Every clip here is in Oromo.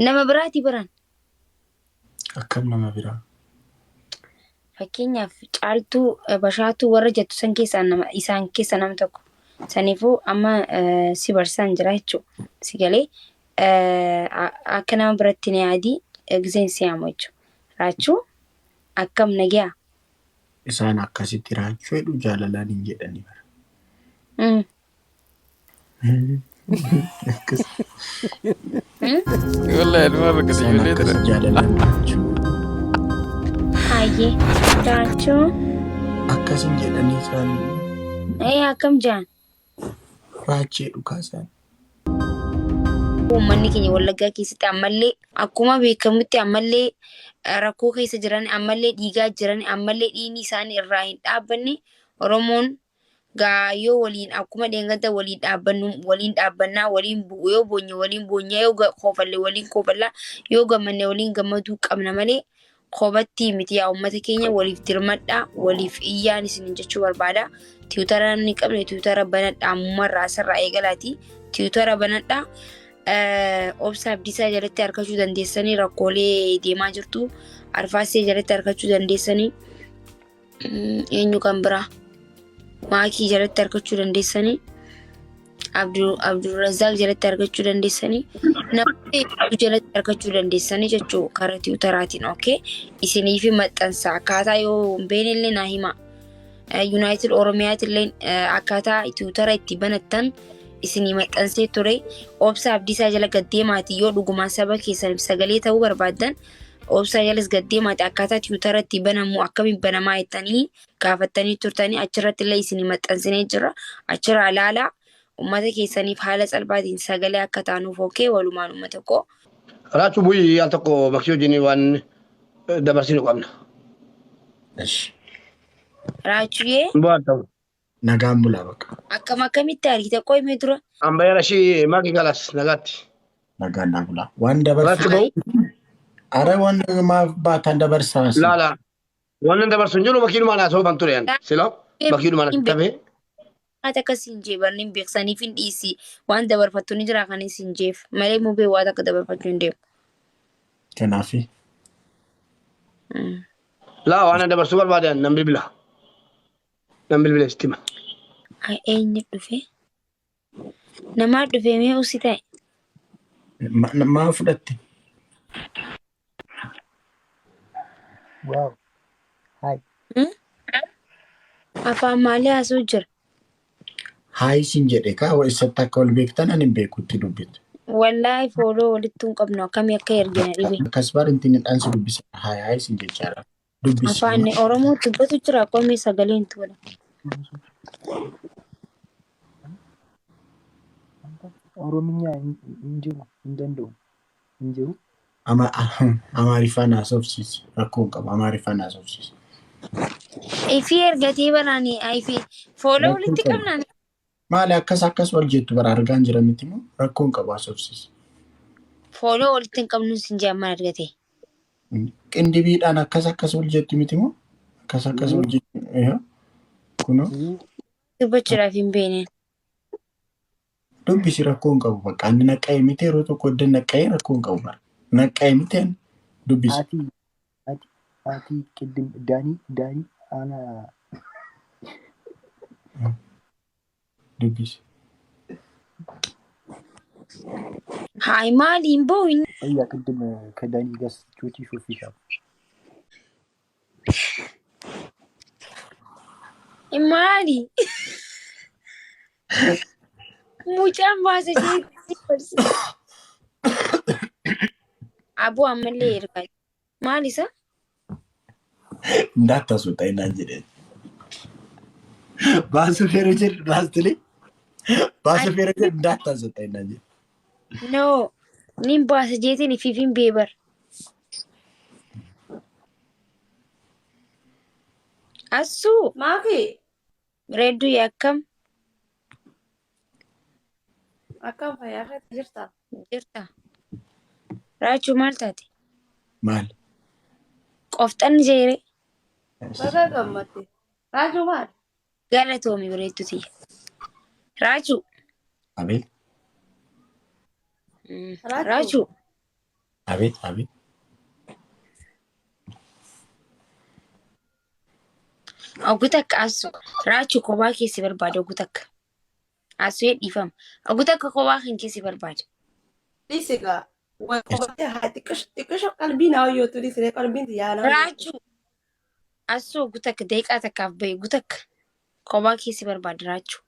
Nama biraati baran. Akkam nama biraa? Fakkeenyaaf Caaltuu, Bashaatuu warra jettu san keessaa nama isaan keessa nama tokko. Saniifuu amma si barsaan jira jechuudha. Si galee akka nama biratti na yaadi giseen si yaamu jechuudha. Raachuu akkam nagiyaa? Isaan akkasitti raachuu jedhu jaalalaan hin jedhani bara. Akkas Wallahi ilma rakkate isaan ijoollee akkas tana. jaalalaan raachuu Hayyee. Raachuu akkas hin jedhanii isaan ee akkam jaan? raachee dhugaa isaan. Uummanni keenya Wallaggaa keessatti ammallee akkuma beekamutti ammallee rakkoo keessa jiran ammallee dhiigaa jiran ammallee dhiigni isaanii irraa hin dhaabbanne Oromoon gaa yoo waliin akkuma dheengadda waliin dhaabbannu waliin dhaabbannaa waliin yoo boonye waliin boonyaa yoo koofalle waliin koofallaa yoo gammanne waliin gammaduu qabna malee kobattii miti yaa uummata keenya waliif dirmadhaa waliif iyyaan isinin jechuu barbaada. Tiwutara namni hin qabne tiwutara banadhaa ammumarraa asirraa eegalaati tiwutara banadhaa. Obsa Abdiisaa jalatti argachuu dandeessanii rakkoolee deemaa jirtu. Arfaasee jalatti argachuu dandeessanii eenyu kan biraa maakii jalatti argachuu dandeessanii Abdulrazaaq jalatti argachuu dandeessanii namoota hedduu jalatti argachuu dandeessanii jechuu karaa tiwutaraatiin okay isiniif maxxansa akkaataa yoo hin beekne illee naa hima Yuunaayitid Oromiyaatti illee akkaataa tiwutara itti banattan isinii maxxansee ture obsa abdiisaa jala gaddeemaati yoo dhugumaan saba keessaniif sagalee ta'uu barbaaddan Obsaa jalas gad deemaati akkaataa tiwutara itti banamu akkamiin banamaa jettanii gaafattanii turtanii achirratti illee isinii maxxansinee jira. Achirraa ilaalaa uummata keessaniif haala salphaatiin sagalee akka taanuuf okee walumaan uummata koo. Raachuu bu'ii al tokko maksii wajjin waan dabarsinu qabna. Eshi. Raachuyee Bu'aan ta'u. Nagaan bulaa bakka. akkam akkamitti argite qoy mee dura. Ambayara ishii maki galas nagaatti. Nagaan naa bulaa. Waan Raachuu dabarsu. ba'u Ara waan maaf baatan dabarsaa si. laala. Waan dabarsu hin jiru makiinumaan haasa'uu kan ture ani. Sila makiinumaan asitti hafee. Waan akka siin jee barni hin beeksaniif hin dhiisi. Waan dabarfattu ni jira kan siin jeef malee mubee waan akka dabarfachuu hin deemu. Kanaafi. Laa waan dabarsuu barbaadan nan bilbila. Nan bilbila sitti hima. Ay eenyu dhufe? Namaa dhufe mee usi ta'e. Maa fudhatte? Wow. Hi. Afaan maalii haasa'u jira? Haayi siin jedhe kaa eessatti akka wal beektan ani hin beekutti dubbite. Wallaahi fooloo walitti hin qabnu akkamii akka ergina dhibe. Akkas bar intin hidhaan si dubbisa. Haayi haayi siin jechaadha. Dubbisi. Afaan Oromoo dubbatu jira qomee sagaleen tola. Oromiyaa hin jiru hin danda'u hin jiru. Amaariffaan haasofsiisi. Rakkoo hin qabu. Amaariffaan haasofsiisi. Ifii ergatee baraani ifii fooloo Rakkoo walitti qabu. qabnaan Maali akkas akkas wal jettu bara argaan jira miti moo rakkoo hin qabu haasofsiisi. Fooloo walitti hin qabnu sin jee amman argate. Qindibiidhaan akkas akkas wal jettu miti moo akkas akkas wal jettu. Kunoo Dubbachuudhaaf hin beekne. Dubbisi rakkoo hin qabu bakka inni naqqa'e miti yeroo tokko edda naqqa'e rakkoo hin qabu bara. Naqqa'e miti ani dubbisi. Ati ati ati qiddim daanii daanii ana Dubbisi. Haay maali hin ba'u inni. Ayya qiddim ከዳኒ ጋር ስትጮቺ ሾፊሻል Maali? Mucaan baasa ishee barsiisa. Aboo ammallee ergaa. Maal isa? Ndaattasuu naan jedhee. Baasuu feeroo jedhu laastilee. Baasuu feeroo jedhu ndaattasuu naan jedhe. No. Nin baasa jeetiin ifiif hin beebar. Assuu. Maaki Reedduu akkam akkam fayyaa keessa jirta? jirta? Raachuu maal taate? Maal? Qofxanni jeere Baga gammadde. Raajuu maal? galatoomi bareeddu tiyya. Raachuu. Abeet. Raachuu. Raachuu. Abeet abeet. Oggu takka asu raachuu kophaa keessi barbaada oggu takka. Asuu dhiifama. Oggu takka kophaa kan keessi barbaada. Dhiisi gaa. Wal qabatee haa xiqqisho xiqqisho qalbii naa hoyyootu dhiisi qalbiin xiyyaa naa hoyyootu. Raachuu asuu oggu takka daqiiqaa takkaaf bahi oggu takka kophaa keessi barbaada raachuu.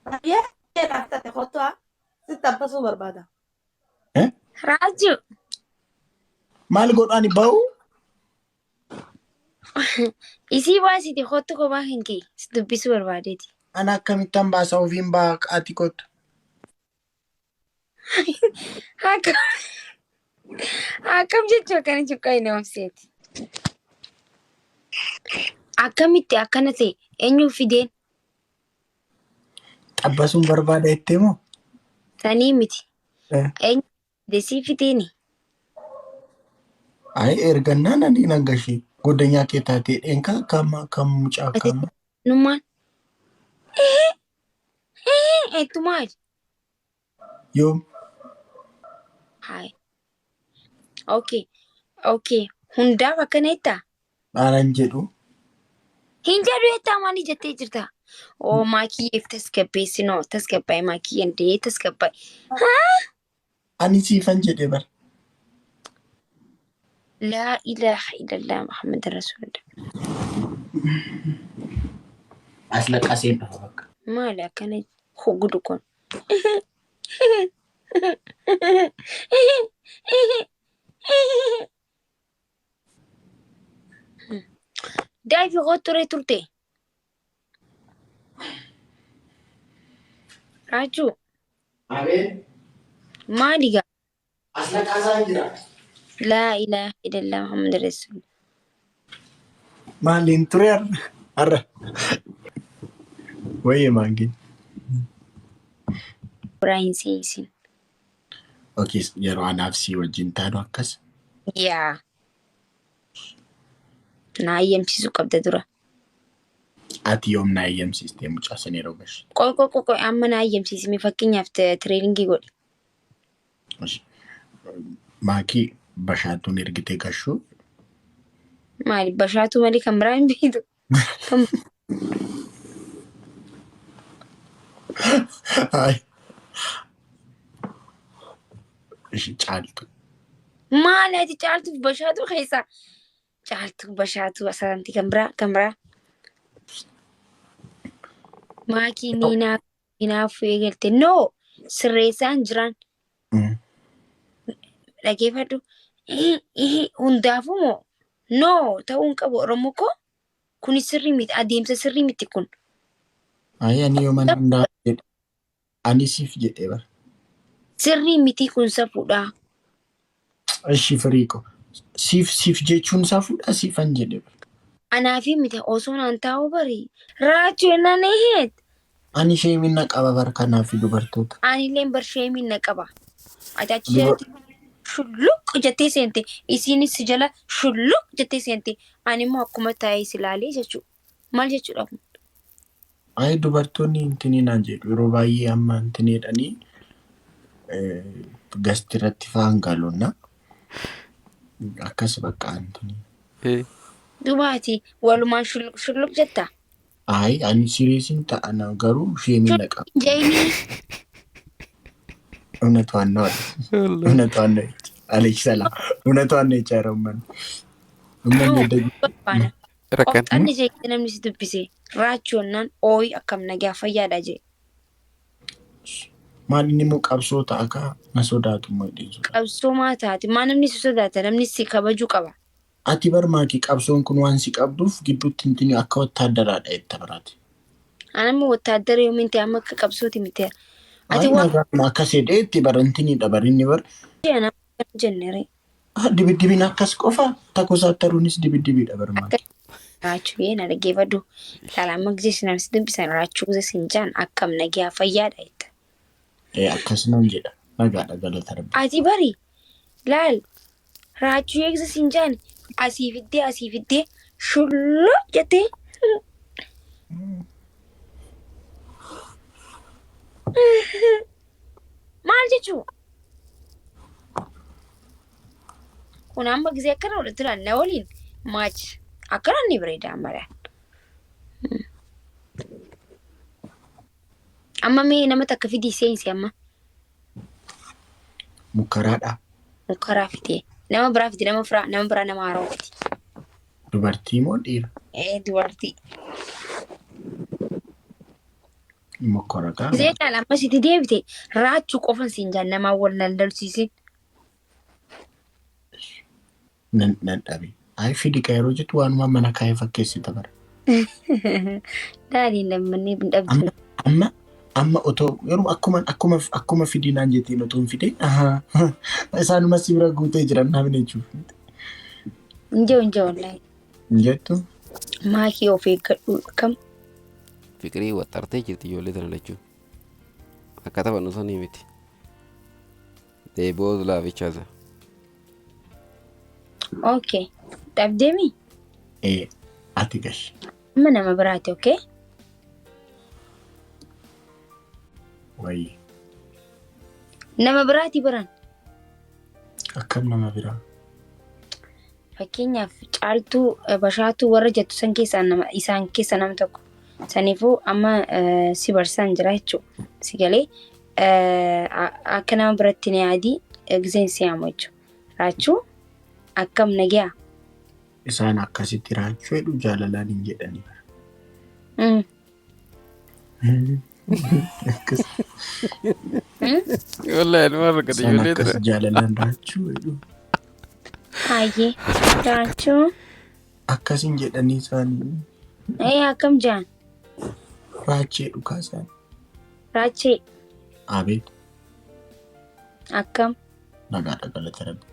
Baay'ee naaf taate kottu haa sitti abbasuu barbaada. Eh? Raachuu Maal godhu ani bahu? isii baasite kottu kophaa kan kee si dubbisuu barbaadeeti. Ana akkamittan baasa ofiin baha ati kottu. Akkam akkam jechuu akkana cuqqaa hin oomseeti. Akkamitti akkana ta'e eenyuuf fideen Xabbasuun barbaada jettee moo? sanii miti. Eh. Eenyu fide sii fideeni. Ayi ergannaan ani nan gashee goddanyaa kee taatee dheenka kam kam mucaa Ati kam. nummaan eettu maali? Yoom? Hayi. Okay. Okay. Hundaaf akkana jettaa? Dhaaran jedhu. Hin jedhu jettaa maali jettee jirta? Oo maakiyyeef tasgabbeessinoo tasgabbaa'e maakiyyeen dee tasgabbaa'e. Ani siifan jedhe bar. Laa ilaaha illallah Muhammad Rasuulillah. As laqqaseen dhufa bakka. Maali akkana gudu kun? Daafi koo ture turte. Raachuu Abeen maali gaa? as laqqasaa jira. Laa ilaaha illallah Muhammad Rasuulillah. Maaliin ture har'a? Har'a. Wayyee maangin. Biraa hin seensin. Okay, yeroo anaaf sii wajjin taanu akkas. Yaa. Na eeyyamsiisuu qabda dura. Ati yoom na eeyyamsiistee mucaa sana yeroo gashitu? Qoy qoy qoy qoy amma na eeyyamsiisime fakkeenyaaf tireeningii godhi. Maakii bashaatuun ergitee gashuu. Maali bashaatuu malee kan biraa hin beektu. Kan Hayi. Ishi caaltu. Maali ati caaltuuf bashaatuu keessaa? Caaltuu bashaatuu asaanti kan biraa kan biraa. Maakii ni hinaafuu eegalte. No sirreessaan jiran dhageeffadhu. Hundaafuu moo no ta'uu hin qabu Oromoo koo kuni sirrii miti adeemsa sirrii miti kun. Ayi ani yooman hundaa jedhe. Ani siif jedhe bara. Sirrii miti kun safuudha. Ishi firii ko. Siif siif jechuun safuudha siifan jedhe bara. Anaafi miti osoo naan taa'uu bari. Raachuu naan eheet. Ani sheemiin na qaba bara kanaaf dubartoota. Anilleen bar sheemiin na qaba. Ati achi jalatti shulluq jettee seente. Isiinis si jala shulluq jettee seente. Ani immoo akkuma taa'ee si ilaalee jechuudha. Maal jechuudha kun? Ayi dubartoonni intinii naan jedhu yeroo baay'ee amma intinii jedhanii gasti irratti fa'aan gaalonna. Akkas bakka intinii. Duuba ati walumaan shulluq shulluq jetta? Ayi ani siriisiin ta'ana garuu sheemiin na qaba. Jeenii እውነቷን ነው አለ። እውነቷን ነው አለች ሰላም። እውነቷን ነው የጨረው መን እመን ደግ barbaada. Rakkan. Qofxanni jeeqee namni si dubbise raachuunnaan ooyi akkam nagaa fayyaadha jee. Maal inni immoo qabsoo ta'a kaa na sodaatu immoo hidhee sodaatu. Qabsoo maa taate maa namni si sodaata namni si kabajuu qaba. Ati bar maakii qabsoon kun waan si qabduuf gidduutti intini akka wattaadaraadha jetta biraati. Ani amma wattaaddara yoomiin ta'e amma akka qabsooti miti. Ati Ayi waan nagaa kun akkas jedhee itti bar intiniidha bar inni bar jenne ree. Dibiddibiin akkas qofa takosattaruunis dibiddibiidha bar Akka maakii. raachuu yee na dhaggeeffadhu. Ilaala amma gisee namni si dubbisan raachuu gisee sin jaan akkam nagaa fayyaadha jetta. Ee akkas nan jedha nagaadha galata rabbi. Ati bari laal raachuu eegsa sin jaan asii fiddee asii fiddee shulluq jettee maal jechuu? Kun amma gisee akkana godhatu laal na waliin maach akkana ni bareeda amma laal. Amma mee nama takka fidii seensi amma. Mukkaraadha. Mukkaraa fidee. Nama biraa fidi nama biraa nama biraa nama haaraa fidi. Dubartii moo dhiira? Ee dubartii. Mokkora kaa. Gisee laal amma sitti deebite raachuu qofan siin jaan namaa wal lallabsiisin. Nan nan dhabe. Ayi fidi ka yeroo jettu waanuma mana kaa'ee fakkeessita bara. Daaliin lammannee hin dhabdu. Amma amma amma otoo yeroo akkuma akkuma akkuma fidii naan jettiin otoo hin fidee ahaa isaanuma si bira guutee jiran namni jechuuf. Injoo injoo wallaahi. Hin jettu? Maakii of eeggadhu akkam. Fiqirii waxxartee jirti ijoollee tana lachuu. Akka taphannu sanii miti. They both love each other. Okay. Dhabdeemi? Ee ati gashi. Amma nama biraati okay? Wayii. Nama biraati baran. Akkam nama biraa? Fakkeenyaaf caaltuu bashaatuu warra jettu san keessaa nama isaan keessa nama tokko. Saniifuu amma si barsaan jira jechuudha. Si galee akka nama biratti na yaadi giseen si yaamu jechuudha. Raachuu akkam nagiyaa? Isaan akkasitti raachuu jedhu jaalalaan hin jedhani. Akkas Wallahi ilma rakkate isaan ijoollee akkas tana. jaalalaan raachuu jedhu. Hayyee raachuu. Akkas hin jedhanii isaanii Ee akkam jaan? raachee dhugaa isaan. Raachee Abeet akkam? nagaadha galata rabbi.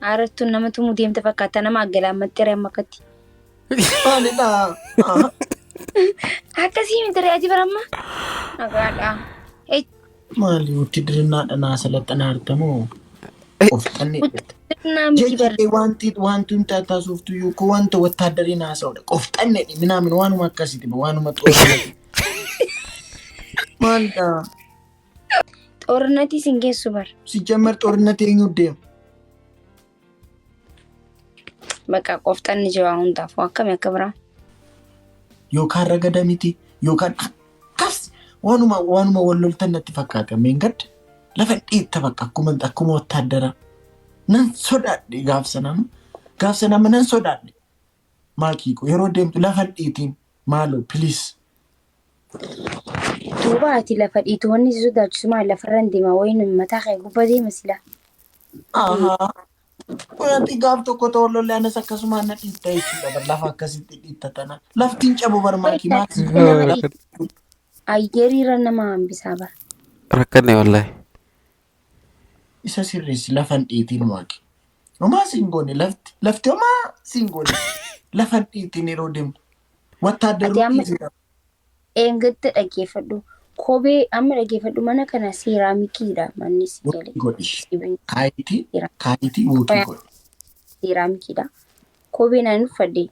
Aarattuun nama tumuu deemte fakkaata nama aggalaammattee re'ee akkatti. Maalidha? Akkasii miti re'ee ati baramma. Nagaadha. Maali ውትድርና naa salaxanaa argamoo of xannee Naa miti bara. Jechi wanti wanti hundi taasiftu iyyuu ko wanta wattaadariin haasa'udha. Qofxanne minaamin waanuma akkasiiti waanuma xoornati. Maalidha? Xoornatii sin geessu bara. Sijjamar xoornati eenyu deema? Bakka qofxanni jira hundaafuu akkami akka biraa. Yookaan ragada miti yookaan akkas waanuma waanuma wal loltan natti fakkaata. Meengadda lafa dhiitta bakka akkuma akkuma wattaaddaraa. Nan sodaadhe gaafsa nama. Gaafsa nama nan sodaadhe. Maakii ko yeroo deemtu lafa dhiitiin maaloo please. Duuba ati lafa dhiitu wanni si sodaachisu maal lafarra hin deema wayiin mataa kee gubbaa deema sila. Ahaa. Wanti gaaf tokko ta'u lollee anas akkasumaan na dhiitta jechuudha. Lafa akkasitti dhiitta tana. Lafti hin cabu bar maakii maal Nama dhiitu. Ayyeriirra nama hambisaa bara. Rakkanne wallahi. Isa sirreessi lafa hin dhiitiin maakii. Homaa siin goone lafti lafti homaa siin goone lafa hin dhiitiin yeroo deemtu. Ati Wattaaddaruu amma dhiisira. eeggatte dhaggeeffadhu. Kophee amma dhaggeeffadhu mana kana seeraamikiidha manni si galee. Wookii godhi. Kaayitii kaayitii wookii godhi. Seeraamikiidha. Kophee naan uffadhe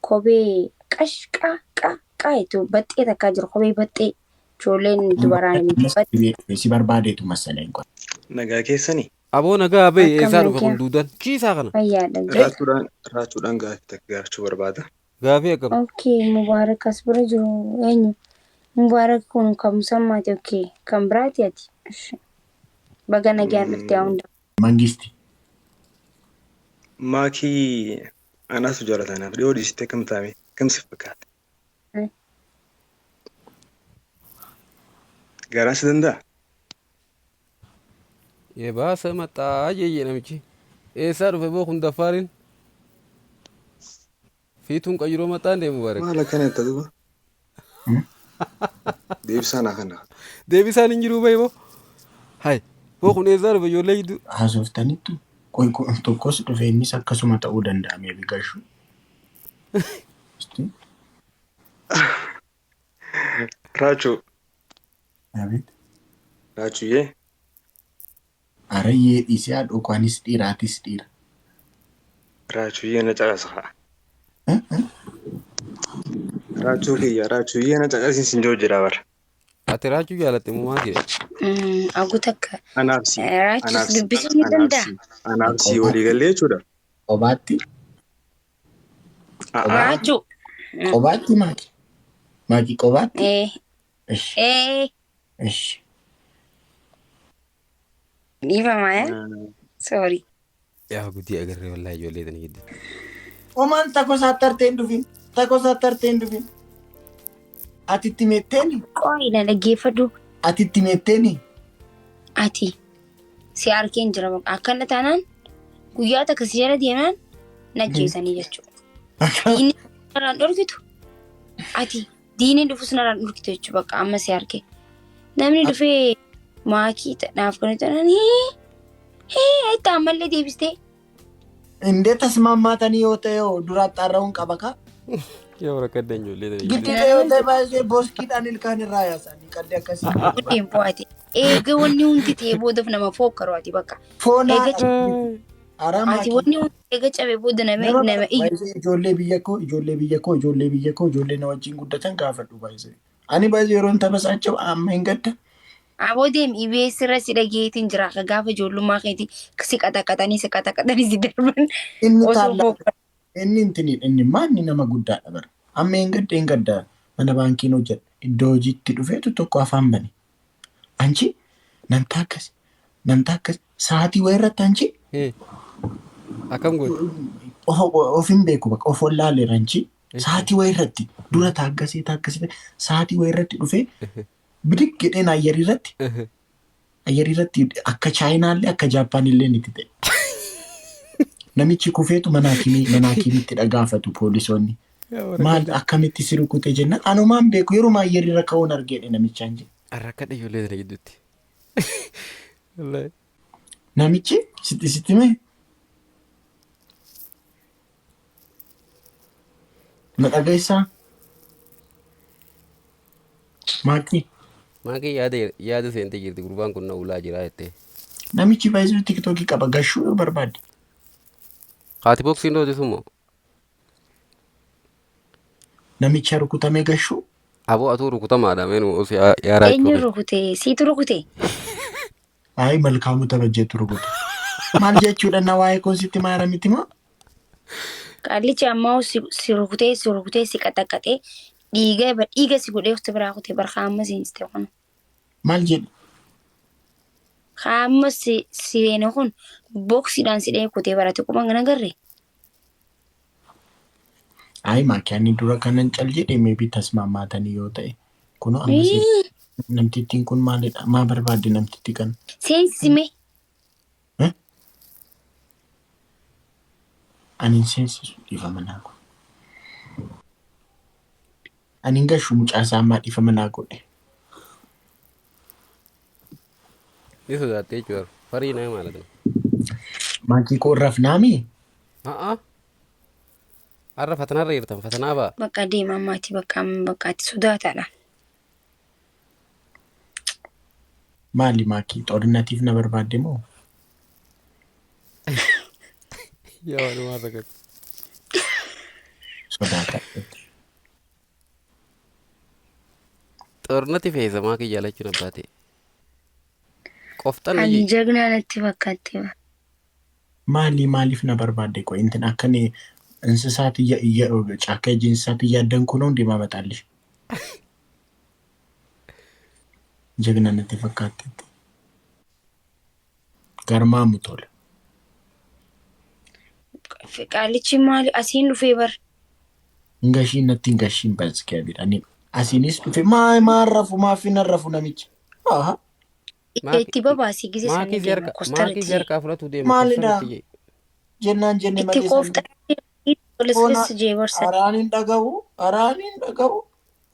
kophee qash qaa qaa qaa jettu baxxee takkaa jiru kophee baxxee ijoolleen dubaraan baxxee. Si barbaadeetu masaleen kun. Nagaa keessanii Aboo nagaa ba'e Akkam eessaa dhufe kun nagaa duudan? Kiisaa kana. fayyaadha jira. raachuudhaan raachuudhaan gaaffii takka gaafachuu barbaada. Gaafii akkam? Okay Mubaarak as bira jiru eenyu? Mubaarak kun kan musammaati okay kan biraati ati. Ishi. Baga nagaan dhufte haa hunda. Mangisti. Maakii anaatu jaalata anaaf dhiyoo dhiisitee akkam taame akkam si fakkaata? Garaan si danda'a? Yebaasa maxxaa jeeyye namichi. Eessaa dhufe boo kun daffaariin? Fiituun qayyiroo maxxaan deemu Mubaarak. Maal akkana jetta duuba? Deebisaa naa kana. Deebisaan hin jiruu bahi boo. Hay boo kun eessaa dhufe ijoollee gidduu? Haasoftanitti qoy tokkos dhufe innis akkasuma ta'uu danda'a meebi gashu. Raachuu Abeet. raachuyyee Arayyee dhiisee haadhoo koo anis dhiira atis dhiira. raachuyyee na caqasa haa. Raachuu kiyya raachuyyee na caqasiin sin jiru jira bara. Ati raachuu jaalatte moo maal jedhe? Agu takka Anaaf si raachus anaaf si dubbisuu ni anaaf danda'a. si anaaf si walii gallee jechuudha. Qobaatti? Raachuu. Qobaatti maaki? Maaki qobaatti? Ee. Ishi. Ee. Ishi. Dhiifama yaa. Sorry. Yaa gudii agarree wallaahi ijoollee tana gidduutti. Omaan takko saattartee hin dhufin. Takko saattartee hin dhufin. Ati itti meetteeni? Qo'i na dhaggeeffadhu. Ati itti meetteeni? Ati si arkeen jira bakka akkana taanaan guyyaa takka si jala deemaan na ajjeesanii jechuudha. Diinni narraan dhorkitu ati diinni dhufus narraan dhorkitu jechuudha bakka amma si arke. Namni dhufee maakii naaf kan taanaan hii hii itti ammallee deebistee Indee tasmaammaatanii yoo ta'e hoo dura xaarra'uun qaba kaa? Yaa rakkadda ijoollee tana Giddi gidduutti. ta'e yoo ta'e baay'ee boskiidhaan ilkaan irraa yaasanii qalli akkasii. Buddeen bo'ate. Eega wanni hundi ta'e boodaaf nama fookkaru ati bakka. Foonaa Eega Araa ati maakii. wanni hundi eega cabe booda nama Nama nama iyyu. baay'ee ijoollee biyya koo ijoollee biyya koo ijoollee biyya koo ijoollee na wajjin guddatan gaafadhu baay'ee. Ani baay'ee yeroon taphasaacha'u amma hin gadda. Aboo deem EBS irra si dhageetiin jira akka gaafa ijoollummaa keetii si qaxaqaxanii si qaxaqaxanii si darban Inni osoo taallaa fookkaru. inni intini inni maanni nama guddaadha bara. Amma hin gadda hin gadda mana baankiin hojjedha. Iddoo hojiitti dhufeetu tokko afaan bane. Anchi nan taakkas nan taakkas sa'aatii wayii irratti anchi Akkam goote? of hin beeku bakka of wallaaleera anchi sa'aatii wayii irratti dura taaggasee taaggasee sa'aatii wayii irratti dhufee bidig jedheen ayyarii irratti akka Chaayinaallee akka Jaappaanillee itti ta'e. Namichi kufeetu mana hakimiitti dhagaafatu poolisoonni. Maal akkamitti si rukute jennaan anumaan beeku yeroo ayyarii irra ka'uun argeedhe namichaan jedhe. Rakkadha ijoollee tana gidduutti. Wallaahi. Namichi sitti sitti mee? Na dhageessaa? Maakii. Maakii yaada yaada seentee jirti gurbaan kun na ulaa jira jettee. Namichi baay'isuu TikTokii qaba gashuu yoo barbaadde. Haati boksiin dootisu moo? Namicha rukutamee gashuu. Aboo atuu rukutamaadha meenu os yaa Eenyu raachuu. rukute? Siitu rukute? Ayi malkaamuu tabajjeetu rukute. Maal jechuudha na waa'ee koon sitti maara miti moo? Qaallichi ammoo si rukutee si rukutee si qaxaqaxee dhiiga dhiiga si godhee si biraa kutee bar amma seensite kun. Maal jedhu? Amma si seene kun boksiidhaan si dhahee kutee barate quban kan agarre. Ayi maakii ani dura kanan cal jedhe maybe tasmaammaatanii yoo ta'e. Kunoo amma namtittiin kun maalidha? Maa barbaadde namtittii kana? Seensisime. Eh? Ani hin seensisu dhiifama naa godhe. Ani hin gashu mucaa isaa ammaa dhiifama naa godhe. Ni sodaatte jechuudha. Farii nama ማለት ነው. Maakii koo rafnaami? A'a. Har'a fatanarra jirtan fatanaa ba'a. Bakka deema ammaati bakka amma bakka ati sodaataadha. Maali maakii xoorinnatiif na barbaadde moo? Yaa walumaa rakkate. Sodaata. Xoornati feesa maakii jaalachuun abbaa ta'e. Qofxan Ani jagnaa natti fakkaatte. Maali maaliif na barbaadde ቆይ እንትን akkani እንስሳት ጫካ ሄጄ እንስሳት እያደንኩ ነው እንዴ ማመጣልሽ? ጀግና natti fakkaattetti. Garmaamu tola. Qaalichi maali asiin dhufee bar. Hin gashiin natti hin gashiin በእግዚአብሔር ani asiinis dhufe maa maan rafu maaf hin rafu namichi. Aha. Itti babaasii gisee Maakii sanii si deema harka maakii kostarratti si harkaa fudhatu deema Maalidha? kostarratti jee. Jennaan jenne Itti malee qooftaa Foona jee barsa. araan hin dhagahu araan hin dhagahu.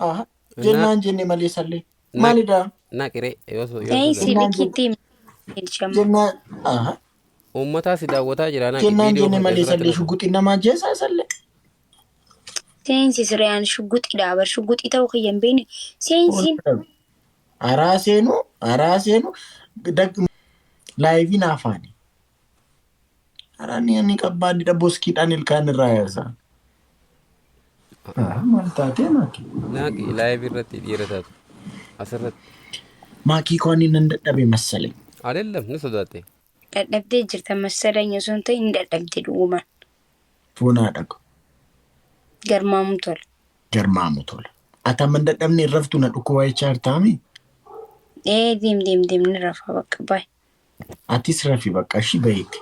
Aha. Jennaan jenne malee sallee. Maalidha? Naqiree yoo yoo Seensi sodaate. likiitti hima. Jennaan aha. Uummataa si daawwataa jira naqi Jennaan viidiyoo jenne kan malee asirratti sallee naqu. shuguxii namaa jeesaa sallee. Seensi sireen shugguxiidha bar shugguxii ta'uu kiyya hin beekne. Seensiin Araa seenuu araa seenuu liveiin afaani. Araan inni qabbaadidha boskiidhaan ilkaan irraa yaasa. Maal taatee maakii? Naqi live irratti dhiira taatu asirratti. Maakii koo ani nan dadhabe መሰለኝ. አይደለም ni sodaatte. Dadhabdee jirta masalanya osoo hin ta'in ni dadhabde dhugumaan. Foon haadha koo. Garmaamu tola. Garmaamu tola. Ati amma hin dadhabne hin raftu na dhukkubaa jechaa jirtaami? Ee deem deem deem ni rafa bakka baay. Atis rafi bakka ishii baheeti.